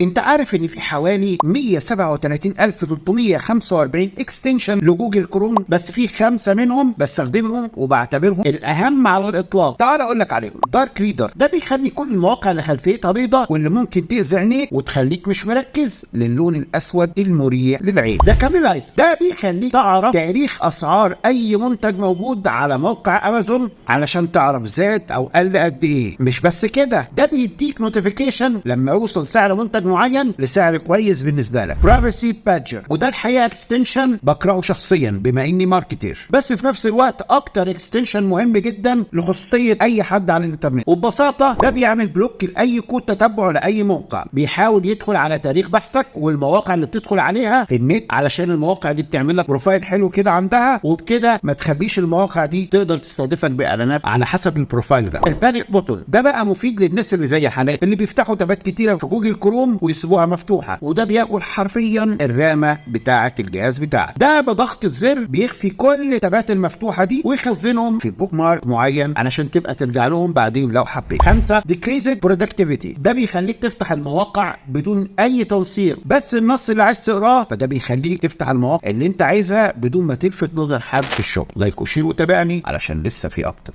انت عارف ان في حوالي 137345 extension ل Google Chrome، بس في 5 منهم بستخدمهم وبعتبرهم الاهم على الاطلاق. تعال اقول لك عليهم. Dark Reader ده بيخلي كل المواقع اللي خلفيتها بيضاء واللي ممكن تاذي عينيك وتخليك مش مركز للون الاسود المريح للعين. ده Camelize ده بيخليك تعرف تاريخ اسعار اي منتج موجود على موقع امازون علشان تعرف زاد او قل قد ايه. مش بس كده، ده بيديك notification لما يوصل سعر منتج معين لسعر كويس بالنسبة لك. Privacy Badger، وده الحقيقة extension بكرهه شخصيا بما اني marketer، بس في نفس الوقت اكتر extension مهم جدا لخصوصيه اي حد على الانترنت. وببساطة ده بيعمل block لاي كود تتبع لاي موقع بيحاول يدخل على تاريخ بحثك والمواقع اللي بتدخل عليها في النت، علشان المواقع دي بتعمل لك profile حلو كده عندها، وبكده ما تخليش المواقع دي تقدر تستهدفك باعلانات على حسب ال profile ده. ال Panic Button ده بقى مفيد للناس اللي زي حالاتي اللي بيفتحوا تابات كتيرة في Google Chrome ويسيبوها مفتوحة، وده بياكل حرفيا الرامه بتاعه الجهاز بتاعك. ده بضغط زر بيخفي كل التابات المفتوحة دي ويخزنهم في bookmark معين علشان تبقى ترجع لهم بعدين لو حبيت. 5، Decreased Productivity ده بيخليك تفتح المواقع بدون اي تنسيق، بس النص اللي عايز تقراه، فده بيخليك تفتح المواقع اللي انت عايزها بدون ما تلفت نظر حد في الشغل. like و share وتابعني علشان لسه في اكتر.